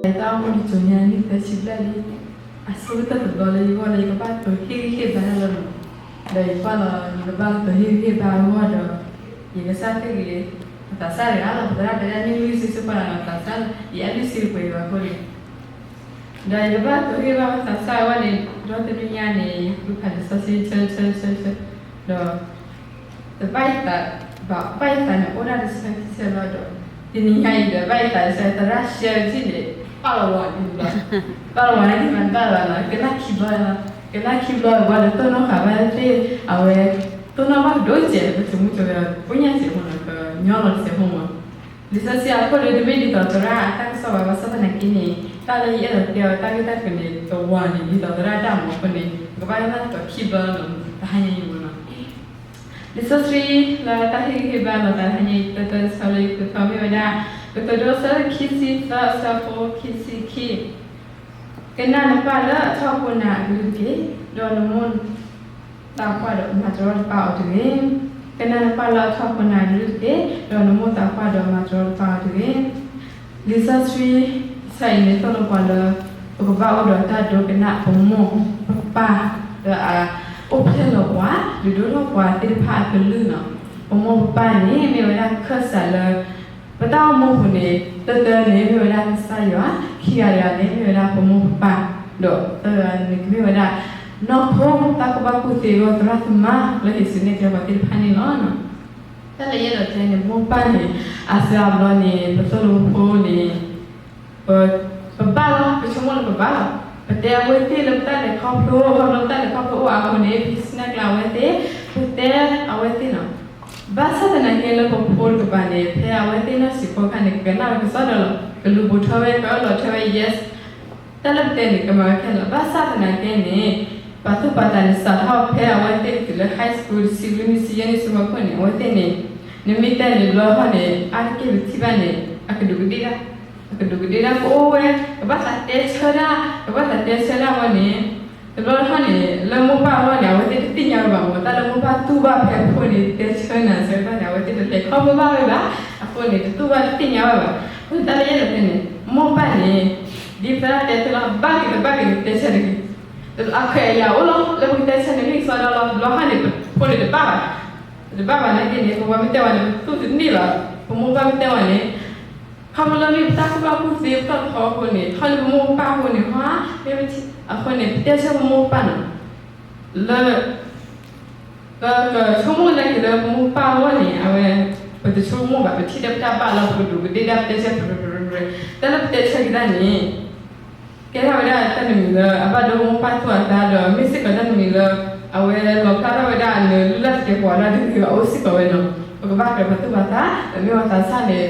ယတၢ်အိၣ်မူတစိၤညါန့ၣ် သၢဆံဘျဲၣ်လံ, အဆိကတၢၢ်တဘျီလၢယဂီၢ်လၢယကဘၣ်တိၤဟ့ၣ်ဂံၢ်ဟ့ၣ်ဘါတၢ်လၢမး, ဒီးယကွၢ်လီၤ ယကဘၣ်တိၤဟ့ၣ်ဂံၢ်ဟ့ၣ်ဘါအဂီၢ်ဒီး ယကစၢ်တဂ့ၤ ပသးစၢ်တဂၤလီၤ, ပသရၣ်တဲဒၣ်န့ၢ်လွံၢ်ဆံ စ့ၢ်ကီးလီၤ သးစၢ်လီၤ, ယအဲၣ်လွံၢ်ဆံပှဲၤဘၣ်အဃိန့ၣ် ဒီးယကဘၣ်တိၤဟ့ၣ်ဘါပသးစၢ်အဂီၢ်န့ၣ် ဒီတနံၤညါန့ၣ် ယဃုဖးလံာ်စီဆှံဆၢဆၢဆၢဆၢ, ဒီး တဘၣ်ယသး, ဘၣ်ယသးန့ၣ် အိၣ်ဒၣ်တဆၢခံဆၢလီၤဒီး တနံၤညါအံၤဒီး ဘၣ်ယသးတဆၢ သရၣ်ရှဲထံၣ်န့ၣ် ပာ်လီၤဝါန့ၣ်လီၤ, ပာ်လီၤဝါန့ၣ် မၤတဘၣ်လၢၤဘၣ်နီၤ, ကနၣ်ခံဘျီလီၤ, ကနၣ်ခံဘျီဘၣ်ဒီး တိၢ်နီၣ်ဃာ်ဘၣ်သ့ၣ်, အဝဲ တိၢ်နီၣ်ဘၣ်ကဒိၣ်စဲး ပဆိမိၣ်ကီ ပညၣ်စဲးမးနီၤ ကညီလီၤတစဲးဖိမး လံာ်စီဆှံအခိၣ်ဒီး တမ့ၢ်ဒ်သိးသရၣ်အတၢ်ကစီၣ်ဘၣ်, ဘၣ်ဆၣ်သနာ်က့န့ၣ် တၢ်လၢယအဲၣ်ဒိးတဲအီၤတၢ်ဂ့ၢ်တၢ်ကျိၤန့ၣ် တဝၤန့ၣ် ဒ်သိးသရၣ်တၢ်မၤအဃိန့ၣ် ပကဘၣ်ကနၣ်သကိးခံဘျီလီၤ တဟါညါအံၤမးနီၤ. လံာ်စီဆှံလၢတၢ်ဟ့ၣ်ဂံၢ်ဟ့ၣ်ဘါလီၤသးတဟါညါအံၤ တၢတၢတဆီလၢယဃုထၢမ့ၢ်ဝဲဒၣ် ကတိၤဒိ အဆၢခံဆံသၢ အဆၢဖိခံဆံခံ ကနၣ်နပၢ်လၢအထီၣ်ဖိနၤအကလုၢ်တက့ၢ်, ဒီးနမိၢ်သးပှၢ်ဒီးမၤတရီတပါအီၤတဂ့ၤ. ကနၣ်နပၢ်လၢအထီၣ်ဖိနၤအကလုၢ်တက့ၢ်, ဒီးနမိၢ်သးပှၢ်ဒီးမၤတရီတပါအီၤတဂ့ၤ. လံာ်စီဆှံအဆၢအံၤန့ၣ် သိၣ်လိပှၤလၢ ပကဘၣ်အိၣ်ဒီးတၢ်ဒိကနၣ်ပမိၢ်ပပၢ် လၢအအိၣ်ဖျဲၣ်လီၤပှၤ ဒုးဒိၣ်ထီၣ်ပှၤသ့ၣ်တဖၣ်အကလုၢ်နီၤ. ပမိၢ်ပပၢ်န့ၣ် မ့ၢ်ဝဲဒၣ်ခၢၣ်စးလၢ ပတၢ်အိၣ်မူပူၤန့ၣ် တၢတၢန့ၣ် မ့ၢ်ဝဲဒၣ်ကစၢ်ယွၤ, ခံဂၤတဂၤန့ၣ် မ့ၢ်ဝဲဒၣ်ပမိၢ်ပပၢ်, ဒီးသၢဂၤန့ၣ် ကမ့ၢ်ဝဲဒၣ် နီၢ်ခိတၢ်ကူၣ်ဘၣ်ကူၣ်သ့အဂီၢ် သရၣ်သမါလၢဟံးစုနဲၣ်ကျဲပှၤသ့ၣ်တဖၣ်န့ၣ်လီၤ. တၢ်လၢယအဲၣ်ဒိးတဲန့ၣ် ပမိၢ်ပပၢ်န့ၣ် အစှၤအဘျီန့ၣ် ပသိၣ်လိဖိန့ၣ် ပ ပဘၣ်လီၤ, ပဆိကမိၣ်လၢပဘၣ်လီၤ. ပတဲအဝဲသ့ၣ်လၢပတၢ်လဲၤခီဖျိ ခီဖျိပတၢ်လဲၤခီဖျိအိၣ်အါအဃိန့ၣ် ပဟံးစုနဲၣ်ကျဲအဝဲသ့ၣ်, ပတဲအဝဲသ့ၣ်လီၤ. ဘၣ်ဆၣ်သနာ်က့လၢပဖိတကပၤန့ၣ် ဖဲအဝဲသ့ၣ်နီၢ်ဆံးဖိအခါန့ၣ် ကနၣ်ဝဲကစီဒီလီၤ, ကလူၤပိာ်ထွဲဝဲ ကအၢၣ်လီၤထွဲဝဲ yes တၢ်လၢပတဲန့ၣ် ကမၤဝဲခဲလၢာ်. ဘၣ်ဆၣ်သနာ်က့န့ၣ် ပာ်သူၣ်ပာ်သးန့ၣ် စးထီၣ်ဖဲအဝဲသ့ၣ်ကတုၤလၢ high school တဆံလွံၢ်နံၣ် ဆံယဲၢ်နံၣ်ဆူဖီခိၣ်န့ၣ် အဝဲသ့ၣ်န့ၣ် နမ့ၢ်တဲန့ၣ် တဘျီတခီၣ်န့ၣ် အါတက့ၢ်ပထံၣ်ဘၣ်န့ၣ် အကဒူးကဒ့ၣ်ဒၣ်, အကဒူးကဒ့ၣ်ဒၣ်ကအိၣ်ဝဲ, ကဘၣ်သးတဲဆၢဒၣ်, ကဘၣ်သးတဲဆၢဒၣ်ဝဲန့ၣ် တဘျီတခီၣ်န့ၣ် လၢမိၢ်ပၢ်အဂီၢ်န့ၣ် အဝဲသ့ၣ်တသ့ၣ်ညါဝဲဘၣ်မး, တၢ်လၢမိၢ်ပၢ်တူၢ်ဘၣ်ဖဲအဖိန့ၣ် တဲဆၢနၤဆၢကတီၢ်န့ၣ် အဝဲသ့ၣ်တလဲၤခီဖျိဘၣ်ဝဲဘၣ်, အဃိန့ၣ် တတူၢ်ဘၣ်တသ့ၣ်ညါဝဲဘၣ်. အဃိန့ၣ် တၢ်လၢယအဲၣ်ဒိးတဲန့ၣ် မိၢ်ပၢ်န့ၣ် ဒ်ပသရၣ်တဲတၢ်လီၤ ဘၣ်ဂ့ၤတဘၣ်ဂ့ၤန့ၣ် တဲဆၢတဂ့ၤ, အခွဲးအယာ်အိၣ်လီၤ လၢပကတဲဆၢန့ၣ် မ့ၢ်ကစီဒီလီၤ. တဘျီခါန့ၣ် ပဖိန့ၣ်တဘၣ်ဘၣ်, တဘၣ်ဘၣ်နာ်က့န့ၣ် ပဝဲမ့ၢ်တဲဝဲန့ၣ် ပသူၣ်တန့ၢ်ဘၣ်, ပမိၢ်ပၢ်မ့ၢ်တဲဝဲန့ၣ် ခီဖျိလၢမ့ၢ်ပတၢ်ကူၣ်ဘၣ်ကူၣ်သ့ပတီၢ်ထီအဃိန့ၣ် ထီၣ်လၢပမိၢ်ပၢ်အဃိန့ၣ် ဟါ, မ့ၢ်ပထံၣ်အဃိန့ၣ် ပတဲဆၢပမိၢ်ပၢ်နီၤ, လၢ ပကဆိကမိၣ်နာ်က့ၤလၢပမိၢ်ပၢ်အဂီၢ်န့ၣ် အဝဲ ပတဆိကမိၣ်ဘၣ်, ပထံၣ်လၢပတၢ်ဘၣ်လီၤ ပကဒူးကဒ့ၣ်ဒၣ် ပတဲဆၢ တၢ်လၢပတဲဆၢက့ၤတၢ်န့ၣ် ကဲထီၣ်ဝဲဒၣ်တၢ်တမံၤလၢ အဘၣ်ဒိမိၢ်ပၢ်သူၣ်အသးဒီး မ့ၢ်စ့ၢ်ကီးတၢ်တမံၤလၢ အဝဲလီၤဖျါထီၣ်ဝဲဒၣ်အနၢၤလုၢ်လၢ်သကဲးပဝးဒၣ်တဂ့ၤဘၣ် အိၣ်စ့ၢ်ကီးဝဲနီၤ. ပကဘၣ်ကြၢးပာ်သူၣ်ပာ်သး, ဒီးမ့ၢ်ဝဲသးစၢ်န့ၣ်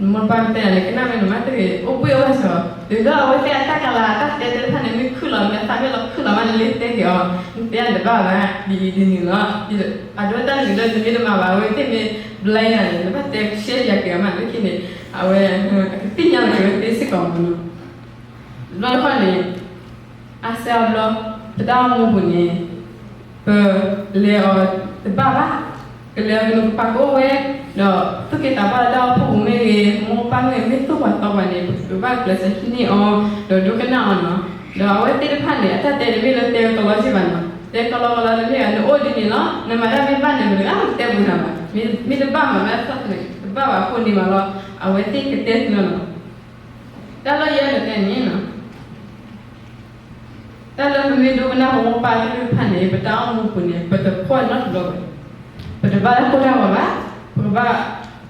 နမိၢ်ပၢ်မ့ၢ်တဲနၤန့ၣ် ကနၣ်မ့ၢ်နမါတဂ့ၤ အိၣ်ဘှံးအိၣ်ဘၣ်စၢၤ, တုၤလၢအဝဲသ့ၣ်အတၢ်ကလၤတၢ်တဲသ့ၣ်တဖၣ်န့ၣ် မ့ၢ်ခုၣ်လီၤ မ့ၢ်အသးမ့ၢ်လီၤခုၣ်လီၤဘၣ်န့ၣ် လၢတဲက့ၤအီၤ, နတဲနတဘၣ်ဘၣ် ဒ်အံၤဒ်နုၤလီၤ. အဒိတၢ်တမံၤလၢနမ့ၢ်တမၤဘၣ် အဝဲသ့ၣ်မ့ၢ် blame နၤန့ၣ် နဘၣ်တဲရှဲယၤက့ၤအီၤမး လၢခံန့ၣ် အဝဲ အကသ့ၣ်ညါလီၤက့ၤဝဲသ့စ့ၢ်ကီးမးနီၤ. တဘျီတခီၣ်န့ၣ် အစှၤအဘျီ ပတၢ်အိၣ်မူပူၤန့ၣ် ပလဲၤအီၤတဘၣ်ဘၣ်, ကလဲၤအီၤကနူၤကပၤကအိၣ်ဝဲ, ဒီးသူၣ်က့သးပှၢ်လၢတၢ်အိၣ်ဖှိၣ်ပူၤမ့ၢ်ဂ့ၤ, မိၢ်ပၢ်မ့ၢ်ဂ့ၤ မ့ၢ်သူၣ်ပှၤသီပှၤန့ၣ် ပကဘၣ်ကျဲးစၢးဟံးန့ၢ်အီၤ, ဒီးဒိကနၣ်အီၤနီၤ. ဒီးအဝဲသ့ၣ်တဖၣ်န့ၣ် အတၢ်တဲန့ၣ်မ့ၢ်လၢတဲကလီကလီစ့ၢ်ဘၣ်နီၤ, တဲကလီကလီန့ၣ်မ့ၢ် နအိၣ်ဒ်န့ၣ်လီၤ, နမၤတၢ်မ့ၢ်ဘၣ်န့ၣ် ပတဂၤမ့ၢ်တဲပူၤနၤဘၣ်, မ့ၢ်တဘၣ်မၤဘၣ်သ့ၣ်န့ၣ် တဘၣ်ဘၣ်အဃိန့ၣ်မးလီၤ, အဝဲသ့ၣ်ကတဲသုလီၤနီၤ. တၢ်လၢယအဲၣ်ဒိးတဲန့ၣ်နီၤ တၢ်လၢပမ့ၢ်ဒိကနၣ်ပမိၢ်ပၢ်သ့ၣ်တဖၣ်န့ၣ် ပတၢ်အိၣ်မူပူၤန့ၣ် ပတဖှီၣ်နီတဘျီဘၣ်, ပတဘၣ်တၢ်ကိၢ်တၢ်ဂီၤဘၣ်, ပက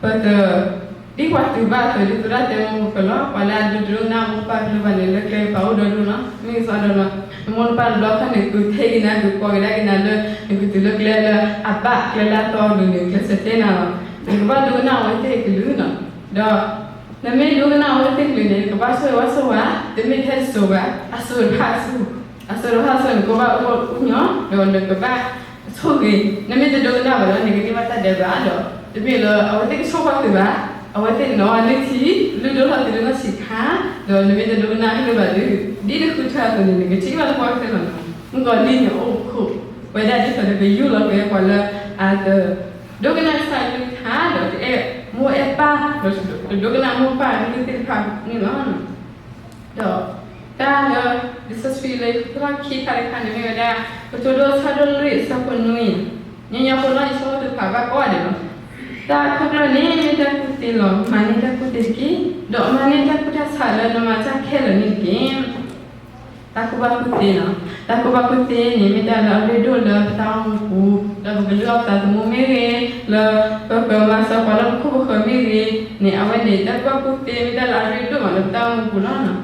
ဘၣ် ပတ ဒ်ပှၤတုၤဘၣ်အသိး ဒ်သရၣ်တဲမ့ၢ်ပကလီၤ, ပှၤလၢအဒိတဒိကနၣ်မိၢ်ပၢ်ကလုၢ်ဘၣ်န့ၣ် လၢကျဲကပၤအိၣ်ဒီဒိၣ်လီၤ, မ့ၢ်ကစီဒီလီၤ, နမိၢ်နပၢ်တဘျီခါန့ၣ် ကထဲက့ၤနၤ ကကွၢ်ကဒါက့ၤနၤလၢ နကတုၤလၢကျဲလၢအဘၣ်ကျဲလၢအတီအလိၤန့ၣ် ကျဲးစၢးတဲနၤလီၤ, နကဘၣ်ဒိကနၣ်အဝဲသ့ၣ်အကလုၢ်နီၤ, ဒီး နမ့ၢ်ဒိကနၣ်အဝဲသ့ၣ်ကလုၢ်န့ၣ် နကဘၣ်ဆိၣ်ဂ့ၤဝဲဆိၣ်ဝါ, တမ့ၢ်ထဲတစိၤဘၣ်, အစိၤတဖၣ်အစိၤ, အစိၤတဖၣ်အစိၤန့ၣ် ကဘၣ်အိၣ်ညီ, ဒီးနကဘၣ်ဆိၣ်ဂ့ၤ, နမ့ၢ်တဒိကနၣ်ဘၣ်ဒီး နကန့ၢ်ဘၣ်တၢ်ဒဲးဘးဒီး, တမ့ၢ်လၢအဝဲသ့ၣ်ကဆိၣ်ဃီသုဘၣ်, အဝဲသ့ၣ်န့ၣ် အဝဲလုၢ်ထံ, လုၢ်ဒိၣ်ထီၣ်သုလၢနီၢ်ဆံးခါ, ဒီးနမ့ၢ်တဒိကနၣ်ကလုၢ်ဘၣ်ဒီး, ဒ်နဃုထၢအသိးန့ၣ် နကထံၣ်ဘၣ်လၢပှၤကသ့လီၤနီၤ, မုၢ်ကီၤလံၢ်န့ၣ်အိၣ်ခိးဝဲဒၣ်ဒ်သိးဒီး ပယူၢ်လီၤက့ၤပှၤလၢအတ ဒိကနၣ်ကစၢ်ကလုၢ်ကထါ ဒီးတအဲၣ်မိၢ်အဲၣ်ပၢ် ဒီးတဒိကနၣ်မိၢ်ပၢ်ကလုၢ်သ့ၣ်တဖၣ်န့ၣ်လီၤ. ဒီးတၢ်လၢ လံာ်စီဆှံလၢယဖးထီၣ်ခံခါတခါန့ၣ်မ့ၢ်ဝဲဒၣ် ကတိၤဒိအဆၢဒိၣ်လွံၢ်အဆၢဖိနွံ, ညီညီဖိလီၤ ယဆိကမိၣ်သုဖးဘၣ်ကိးဂၤဒဲးလီၤ. တၢ်ခိၣ်ကျၢၢ်န့ၣ်မ့ၢ်တၢ်ကူၣ်သ့လီၤ. မၤန့ၢ်တၢ်ကူၣ်သ့တက့ၢ်, ဒီးမၤန့ၢ်တၢ်ကူၣ်တၢ်ဆးလၢနမၤတၢ်ခဲလၢာ်န့ၣ်တက့ၢ်. တၢ်ကူၣ်ဘၣ်ကူၣ်သ့လီၤ. တၢ်ကူၣ်ဘၣ်ကူၣ်သ့န့ၣ် မ့ၢ်တၢ်လၢအရ့ဒိၣ်လၢပတၢ်အိၣ်မူပူၤ, လၢပကလုၢ်အီၣ်သးသမူမ့ၢ်ဂ့ၤ, လၢပကမၤစၢၤပှၤလၢပခိၣ်ပဃၢၤမ့ၢ်ဂ့ၤန့ၣ် အဝဲန့ၣ် တၢ်ကူၣ်ဘၣ်ကူၣ်သ့မ့ၢ်တၢ်လၢအရ့ဒိၣ်မးလၢပတၢ်အိၣ်မူပူၤလီၤ.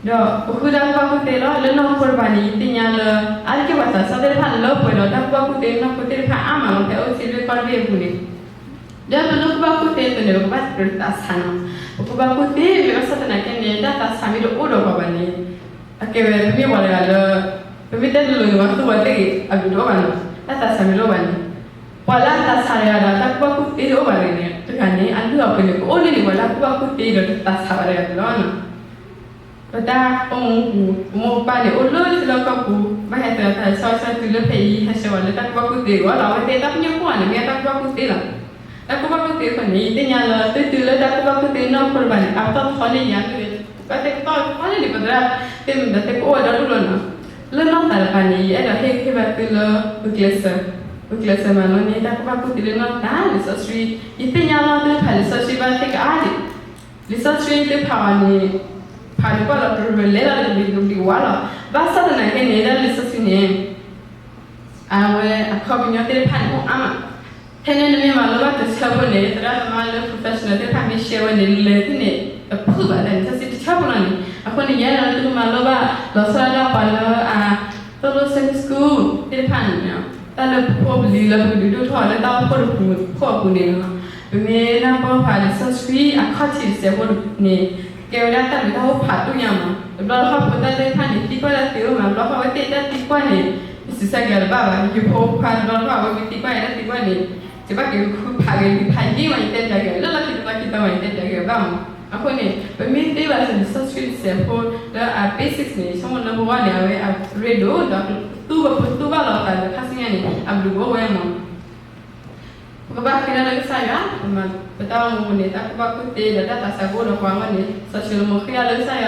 ဒီးပဃုတၢ်ကူၣ်ဘၣ်ကူၣ်သ့လီၤ. လၢနီၢ်ခိတဖၣ်န့ၣ် ယသ့ၣ်ညါလၢ အါတက့ၢ်ပှၤသးစၢ်သ့ၣ်တဖၣ်လၢပှဲၤဒီးတၢ်ကူၣ်ဘၣ်ကူၣ်သ့နီၢ်ခိသ့ၣ်တဖၣ်အါမးလီၤ ဖဲအိၣ်ဆံးဘ့ၣ်ကီၢ်တဘ့ၣ်အပူၤန့ၣ် ဒီးပလိၣ်ကူၣ်ဘၣ်ကူၣ်သ့အသိးန့ၣ် ပကဘၣ်သးဆးနီၤ. ပကူၣ်ဘၣ်ကူၣ်သ့မ့ၢ်ဘၣ်ဆၣ်သနာ်က့န့ၣ် တၢ်သးဆးမ့ၢ်တအိၣ်ဒီးပှၤဘၣ်န့ၣ် အကဲဝဲပမ့ၢ်ပှၤတဂၤလၢ ပမ့ၢ်တဲတလိၤန့ၣ် ပှၤသူၣ်ပှၤသ့ၣ်ဂ့ၤအဘျုးတအိၣ်ဘၣ်နီၤ. တၢ်သးဆးမ့ၢ်တအိၣ်ဘၣ်န့ၣ် ပှၤလၢအသးဆးတဂၤဒီးတၢ်ကူၣ်ဘၣ်ကူၣ်သ့တအိၣ်ဘၣ်တဂၤန့ၣ် တဂၤန့ၣ် အလုၢ်အပှ့ၤန့ၣ် ကအိၣ်န့ၢ်န့ၣ် ပှၤလၢအကူၣ်ဘၣ်ကူၣ်သ့ဒီးတသးဆးဘၣ်တဂၤန့ၣ်လီၤ. ပတၢ်အိၣ်မူပူၤ ပမိၢ်ပပၢ်န့ၣ် အိၣ်လၢထံလီၢ်ကီၢ်ပူၤ ဘၣ်ဟဲသၢသးဆီဆီတုၤလၢဖဲအံၤ ဟဲဆှၢဝဲလၢတၢ်ကူၣ်ဘၣ်ကူၣ်သ့အဂီၢ်လီၤ. အဝဲသ့ၣ်တၢ်ပညိၣ်ကိးဂၤန့ၣ် မ့ၢ်တၢ်ကူၣ်ဘၣ်ကူၣ်သ့လီၤ. တၢ်ကူၣ်ဘၣ်ကူၣ်သ့အဃိန့ၣ် ယသ့ၣ်ညါလၢ သုတုၤလၢတၢ်ကူၣ်ဘၣ်ကူၣ်သ့နီၢ်ခိတဖၣ်န့ၣ် အပတီၢ်ထီန့ၢ်ယၤမ့ၢ်ဂ့ၤ, ပှၤသ့ၣ်ပတီၢ်ထီန့ၢ်န့ၣ် ပသရၣ်သ့ၣ်မတၤသ့ၣ်ကအိၣ်ဝဲဒီဒူၣ်လီၤနီၤ. လၢနီၢ်သးတဖၣ်န့ၣ် ယအဲၣ်ဒိးဟ့ၣ်ဂံၢ်ဟ့ၣ်ဘါသုလၢ ပကျဲးစၢး, ပကျဲးစၢးမၤလိန့ၢ်တၢ်ကူၣ်ဘၣ်ကူၣ်သ့လၢနီၢ်သး လံာ်စီဆှံ, ယသ့ၣ်ညါလီၤသုဖးလံာ်စီဆှံဘၣ်သ့ၣ်ကအါဒံး လံာ်စီဆှံသုဖးအီၤန့ၣ် ဖးန့ၣ်ကွၢ်လီၤတရၢလဲၤလီၤတကဘျံးတကဘျံးဝါလီၤ. ဘၣ်ဆၣ်သနာ်က့န့ၣ် တၢ်လံာ်စီဆှံန့ၣ် အဝဲအခီပညီသ့ၣ်တဖၣ်န့ၣ်အိၣ်အါမး. ဖဲန့ၣ်နမ့ၢ်မၤလိဘၣ်တဆၢဖိန့ၣ် သရၣ်သမါလၢ professional သ့ၣ်တဖၣ်မ့ၢ်ရှဲဝဲန့ၣ် လဲၤသ့ၣ်န့ၣ် တဖုၣ်ဘၣ်တၢ်လံာ်စီဆှံတဆၢဖိလီၤန့ၣ်. အဃိန့ၣ် ယအဲၣ်ဒိးလၢသုကမၤလိဘၣ် လီၤဆီဒၣ်တၢ်ပှၤလၢအ သိၣ်လိ Sunday school သ့ၣ်တဖၣ်န့ၣ် တၢ်လၢပဖိပလံၤလၢပကဒုးဒိၣ်ထီၣ်လၢတၢ်အိၣ်ဖှိၣ်တပူၤဖှိၣ်အပူၤန့ၣ်လီၤ. ပမ့ၢ်နၢ်ပၢၢ်ဖးလံာ်စီဆှံအခီၣ်ထံးတစဲးဖိန့ၣ် ကဲဝဲဒၣ်တၢ်ဘျုးတၢ်ဖှိၣ်ဖးဒိၣ်ညါမး. တဘျီတခီၣ်ဖိသၣ်သ့ၣ်တဖၣ်န့ၣ် သံကွၢ်တၢ်သ့အိၣ်မး, တဘျီတခီၣ်အဝဲသ့ၣ်တၢ်သံကွၢ်န့ၣ် ပစံးဆၢက့ၤအီၤတဘၣ်ဘၣ်. ယဖိခွါတဘျီတခီၣ်အဝဲမ့ၢ်သံကွၢ်အံၤတၢ်သံကွၢ်န့ၣ် ယဘၣ်က့ၤဃုဖးက့ၤလံာ်ဖးယံာ်မး ယတဲပျးက့ၤအီၤ လၢလီၢ်ခံတလီၢ်ခံတမး ယတဲပျးက့ၤအီၤဘၣ်မး. အဃိန့ၣ် ပမ့ၢ်သ့ဘၣ်လံာ်စီဆှံတစဲးဖိလၢအ basics န့ၣ် ယဆိကမိၣ်လၢပဂီၢ်န့ၣ် အဝဲအရ့ဒိၣ်ဒီး ပသူဘၣ်ပသူဘၣ်လီၤသးဒီးခါဆူညါန့ၣ် အဘျုးကအိၣ်ဝဲမး. ပကဘၣ်ဃ့တၢ်လၢကစၢ်ယွၤ, ပမၤပတၢ်အိၣ်မူန့ၣ် တၢ်ကူၣ်ဘၣ်ကူၣ်သ့ဒီးတၢ်သးစၢ်ကအိၣ်ဒီးပှၤအဂီၢ်န့ၣ် စီၤၡလိၤမိၤဃ့တၢ်လၢကစၢ်ယွၤလီၤ.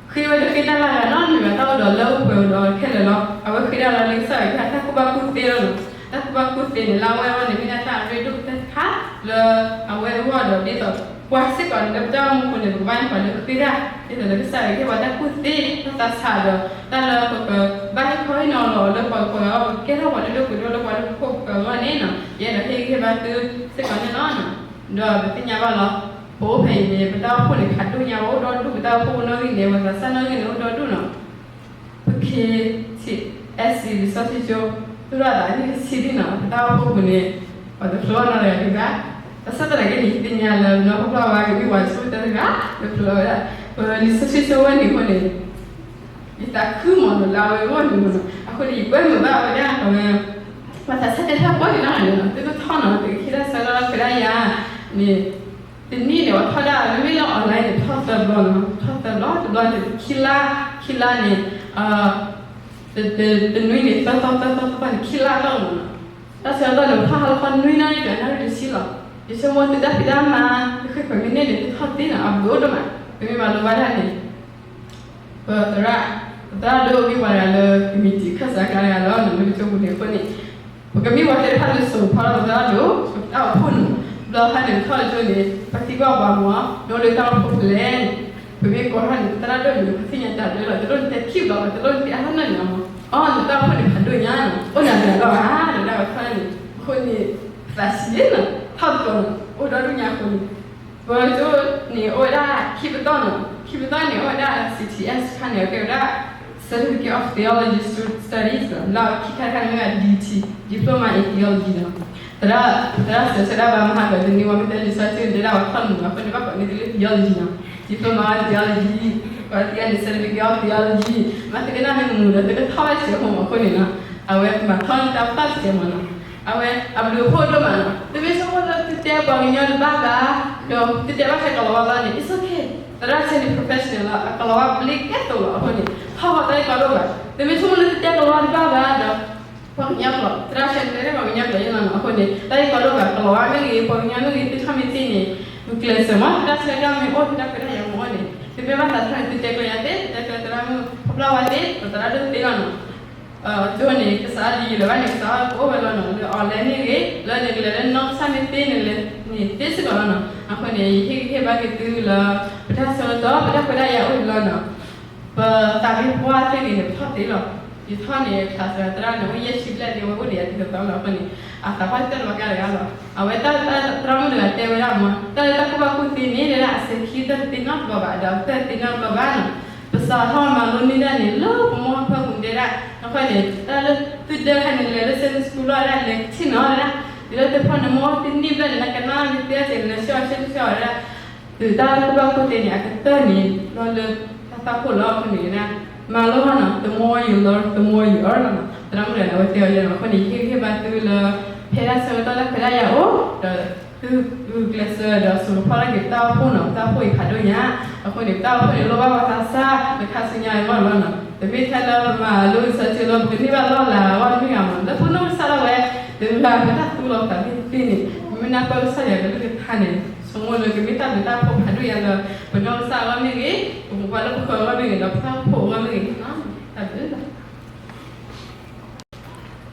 ဃ့ဝဲတဃ့တၢ်လၢအဂၤနီတမံၤဘၣ်, တၢ်အိၣ်ဒီးလၢအိၣ်ပှဲၤဒီးခဲလၢာ်လီၤ. အဝဲဃ့တၢ်လၢကစၢ်ယွၤ တၢ်ကူၣ်ဘၣ်ကူၣ်သ့လီၤနီၤ. တၢ်ကူၣ်ဘၣ်ကူၣ်သ့န့ၣ် လၢအဝဲအဂီၢ်န့ၣ် မ့ၢ်ဒၣ်တၢ်အရ့ဒိၣ်တခါလၢအဝဲအဂီၢ်ဒီး ဒ်သိးပှၤစ့ၢ်ကီးန့ၣ် လၢပတၢ်အိၣ်မူအပူၤန့ၣ် ပကဘၣ်မ့ၢ်ပှၤလၢဃ့တၢ် ဒ်သိးလၢကစၢ်ယွၤကဟ့ၣ်ပှၤတၢ်ကူၣ်သ့ တၢ်သးဆးဒီး တၢ်လၢပကဘၣ်ဟ့ၣ်ခီဟ့ၣ်နီၤလီၤလၢပှၤကပှၤဂၤအဂီၢ် ပကကဲထီၣ်ပှၤလၢဒိၣ်ပှ့ၤဒိၣ်လၢပှၤလၢပခိၣ်ပဃၢၤအဂီၢ်န့ၣ်နီၤ. ယအဲၣ်ဒိးဟ့ၣ်ဂံၢ်ဟ့ၣ်ဘါသုစ့ၢ်ကီးန့ၣ်လီၤ. ဒီးပသ့ၣ်ညါဘၣ်လီၤ. ပအိၣ်ဖဲအံၤန့ၣ် ပတၢ်အိၣ်ဖှိၣ်န့ၣ် ဖးဒိၣ်ညါ ပအိၣ်ဒီဒူၣ် ပတၢ်အိၣ်ဖှိၣ်ပနီၣ်ဂံၢ်န့ၣ် ပှၤသးစၢ်နီၣ်ဂံၢ်န့ၣ် အိၣ်ဒီဒူၣ်နီၤ. ပ K T S C လံာ်စီဆှံကၠိ သူၣ်ထီၣ်အသးနံၣ်တဆံဒံၣ်နီၤ ပတၢ်အိၣ်ဖှိၣ်ပူၤန့ၣ် ပှၤတဖျိအနီတဂၤဒံးဘၣ်. ဘၣ်ဆၣ်သနာ်က့န့ၣ် ယသ့ၣ်ညါလၢနီၢ်ခိၣ်ဖျီၣ်ဝါကမ့ၢ်ပှၤဆိၣ်တၢ်တဂၤ တဖျိဝဲဒၣ် ပလံာ်စီဆှံကၠိဝဲန့ၣ်အဃိန့ၣ် ယသးခုမးနီၤလၢအဝဲအဂီၢ်န့ၣ်မးနီၤ. အဃိန့ၣ် ယကွဲမုာ်ဘၣ်ဝဲဒၣ်အဝဲ ပှၤသးစၢ်တဲတၢ်ပှၢ်န့ၣ်နီၤ သုကထီၣ်နီၤ သုကဟ့ၣ်တၢ်ဆၢလၢဖဲဒၣ်ယၤန့ၣ် တနံၣ်န့ၣ် ပှၤထီၣ်ဒၣ် မ့မ့ၢ်လၢ online န့ၣ် ထီၣ်သၢဘျီနီၤ ထီၣ်သၢဘျီ တဘျီန့ၣ် ခံလါ ခံလါန့ၣ် တနွံန့ၣ် သၢသီ သၢသီ သၢသီန့ၣ် ခံလါအတီၢ်မးနီၤ. တၢ်ဆၢကတီၢ်န့ၣ် ပထီၣ်ဟးလၢခီနွံနၣ်ရံၣ်ဒီးနၣ်ရံၣ်တဆံလီၤ. ယဆိကမိၣ်သုတၢ်ဖံးတၢ်မၤ တဃ့ခွဲးမံးနံးန့ၣ် သုထီၣ်သ့နီၤ အဘျုးအိၣ်ဒိၣ်မး ပမ့ၢ်မၤလိဘၣ်တၢ်န့ၣ် ပသရၣ် ပသရၣ်ဒိၣ်မ့ၢ်ပှၤတဂၤလၢ committee ခၢၣ်စးခါတဂၤလီၤနီၤ လၢပကၠိပူၤန့ၣ်အဃိန့ၣ် ပကမ့ၢ်ပှၤသ့ၣ်တဖၣ်လၢစိာ်ဖီလီၤပသရၣ်ဒိၣ် ပတၢ်အိၣ်ဖှိၣ်နီၤ ဘျီခါန့ၣ် ပထီၣ်လၢကၠိန့ၣ် ပသံကွၢ်ပှၤမ့ၢ် ဒိၣ်လၢတၢ်အိၣ်ဖှိၣ်ဖဲလဲၣ်န့ၣ် ပမ့ၢ်ကိးထီၣ်န့ၣ် ပသရၣ်ဒိၣ်န့ၣ် ပသ့ၣ်ညါတၢ်ဒၢလီၤ တလိၣ်နတဲခံဘျီ တလိၣ်နတဲအါထီၣ်နီတမံၤမ့ၢ် အီ နတၢ်အိၣ်ဖှိၣ်န့ၣ်ဖးဒိၣ်ညါနီၤ အိၣ်နၤတဂၤလီၤဧါ နတၢ်အိၣ်ဖှိၣ်န့ၣ် အဃိန့ၣ် သးဆံးနီၤ ထီၣ်တကျိၤနီၤ အိၣ်ဒီဒူၣ်ညါအဃိန့ၣ် ပကၠိန့ၣ်အိၣ်ဝဲဒၣ်ခံပတီၢ်နီၤ ခံပတီၢ်န့ၣ်အိၣ်ဝဲဒၣ် C T S တခါန့ၣ် အကဲဝဲဒၣ် Certificate of Theology Studies နီၤ လၢခံခါတခါန့ၣ်မ့ၢ်ဝဲဒၣ် D T Diploma in Theology နီၤ သရၣ် သရၣ်စၢၤဆၢဒၣ်ဘၣ်မဟါကတနံၤဝဲမ့ၢ်တဲလံာ်စီဆှံတဲဒၣ်ဝဲထီၣ်မုာ်အဃိန့ၣ် ဘၣ်ကိးန့ၢ်သုလၢ theology နီၤ Diploma in Theology ကိးသံအန့ၣ် Certificate of Theology မ့ၢ်သုကနၣ်မ့ၢ်မုာ်ဒီးသုကထီၣ်ဝဲစဲးဖိမးအဃိန့ၣ်နီၤ အဝဲမၤထီၣ်န့ၢ်တၢ်ပၢ်စဲးမးနီၤ အဝဲအဘျုးအဖှိၣ်ဒိၣ်မးနီၤ သုမ့ၢ်ဆိကမိၣ်လၢသုတဲပှၤကညီတဘၣ်ဘၣ် ဒီးသုတဲဘၣ်ထဲကလီၤဝါလီၤန့ၣ် it's okay သရၣ်ဆဲန့ၣ် professional လီၤ အကလီၤဝါဘျ့ကဲသိးလီၤအဃိန့ၣ် ထီၣ်ဝဲတၢ်အံၤကီဒိၣ်ဘၣ် သုမ့ၢ်ဆိကမိၣ်လၢသုတဲကလီၤဝါတဘၣ်ဘၣ်ဒီး ပှၤကညီကျိာ် သရၣ်ဆဲန့ၣ်တဲပှၤကညီကျိာ်ယဲလီၤနီၤ အဃိန့ၣ် တၢ်အံၤကီဒိၣ်ဘၣ် ကလီၤဝါမ့ၢ်ဂ့ၤ ပှၤကညီမ့ၢ်ဂ့ၤ သုထီၣ်မ့ၢ်သ့န့ၣ် မုၢ်ကျဲးစၢးမး သုတၢ်ဆၢကတီၢ်မ့ၢ်အိၣ် သုတၢ်ခွဲးတၢ်ယာ်မ့ၢ်အိၣ်န့ၣ် သု မ့ၢ်ဘၣ်သးထီၣ်န့ၣ် သုတဲကျဲယၤသ့, သုတဲကျဲသရၣ်မုၣ် ဖီၣ်ပျၢ်ဝဲသ့, ပသရၣ်ဒိၣ်သ့လီၤနီၤ. အကၠိန့ၣ် ကစးဒ်ယံာ်လၢၤဘၣ်န့ၣ် ကစးအိၣ်ဝဲလီၤနီၤ, လၢ online မ့ၢ်ဂ့ၤ, လၢနကလဲၤလၢနီၢ်ကစၢ်မ့ၢ်သ့န့ၣ်လဲၣ်န့ၣ် သ့စ့ၢ်ကီးလီၤနီၤ. အဃိန့ၣ် ယဟ့ၣ်ဂံၢ်ဟ့ၣ်ဘါက့ၤသုလၢ ပတၢ်ဆၢကတီၢ် ပတၢ်ခွဲးတၢ်ယာ်အိၣ်လီၤနီၤ. ပသးမ့ၢ်ပှၢ်သ့ၣ်ဂ့ၤန့ၣ် ပထီၣ်သ့လီၤ. ယထီၣ်န့ၣ် class သရၣ်န့ၣ် အိၣ်ယဲၢ်ဆံဘျဲၣ်ဒီး အဝဲအိၣ်ဒံးအတသီလီၤ. အဃိန့ၣ် အသးပှၢ်တၢၢ်လီၤကါတဂၤလီၤ. အဝဲတၢ်သရၣ်မုၣ်တဂၤတဲဝဲဒၣ်မး, တၢ်လၢတၢ်ကူၣ်ဘၣ်ကူၣ်သ့န့ၣ် တဲဒၣ်အစဲၤခံတၢၢ်တသ့နီတဘျီဘၣ်, ဒီးတၢၢ်တသ့နီတဘျီဘၣ်နီၤ. ပစးထီၣ်မၤလိန့ၢ်ဒၣ်န့ၣ် လၢပမိၢ်ပၢ်ဖၢပူၤတဲဒၣ်, အဃိန့ၣ် တၢ်လၢသုဒၢခါန့ၣ် လဲၤလၢ Sunday school လီၤဒၣ် လဲၤထံၣ်နီၤဒၣ်, ဒ်လၢသုဖီၣ်န့ၣ်မိၢ်သ့န့ၢ်ဘျဲၣ်န့ၣ် နကနၣ်မ့ၢ်သ့အစဲးန့ၣ် နဆှၢအီၤဆှၢဆှၢအီၤဒၣ် ဒုးတၢ်ကူၣ်ဘၣ်ကူၣ်သ့န့ၣ် အကတၢၢ်န့ၣ် လီၤလၢတၢ်သၣ်ခိၣ်လီၤ. အဃိန့ၣ် မၤလိဟီနီၤ, the more you learn, the more you earn လီၤနီၤ. သရၣ်မုၣ်တဂၤန့ၣ် အဝဲတဲအီၤယဲနီၤ. အဃိန့ၣ် ယဟ့ၣ်ဂံၢ်ဟ့ၣ်ဘါသုလၢ ဖဲတၢ်ဆၢကတီၢ်လၢခွဲးတၢ်ယာ်အိၣ်ဒီး သုဂုာ်ကျဲးစၢးဒီးစိာ်ကဖီၣ်ထီၣ်က့ၤပတၢ်အိၣ်ဖှိၣ်နီၤ, ပတၢ်အိၣ်ဖှိၣ်အံၤဖးဒိၣ်ညါ. အဃိန့ၣ် ပတၢ်အိၣ်ဖှိၣ်န့ၣ် လိၣ်ဘၣ်ပှၤသးစၢ် လၢခါဆူညါအဂီၢ်လီၤနီၤ. တမ့ၢ်ထဲလၢပမၤလိကစၢ်စုလီၤ ပကန့ၢ်ဘၣ်လီၢ်လၤအဂီၢ်တမ့ၢ်ဧါမး, လၢပနီၢ်ကစၢ်ဒၣ်ဝဲ တဂၤပတၢ်သူလီၤသးသ့ၣ်တဖၣ်န့ၣ် မ့ၢ်နၢ်ပၢၢ်ကစၢ်ယွၤကလုၢ်ကထါန့ၣ် ဆိကမိၣ်လၢကမ့ၢ်တၢ်ဘျုးတၢ်ဖှိၣ်ဖးဒိၣ်ညါလၢ ပနီၢ်ကစၢ်အဂီၢ်မ့ၢ်ဂ့ၤ, ပပှၤလၢပဃၢၤအဂီၢ်မ့ၢ်ဂ့ၤ, ဒီးပတၢ်အိၣ်ဖှိၣ်အဂီၢ်မ့ၢ်ဂ့ၤနီၤ.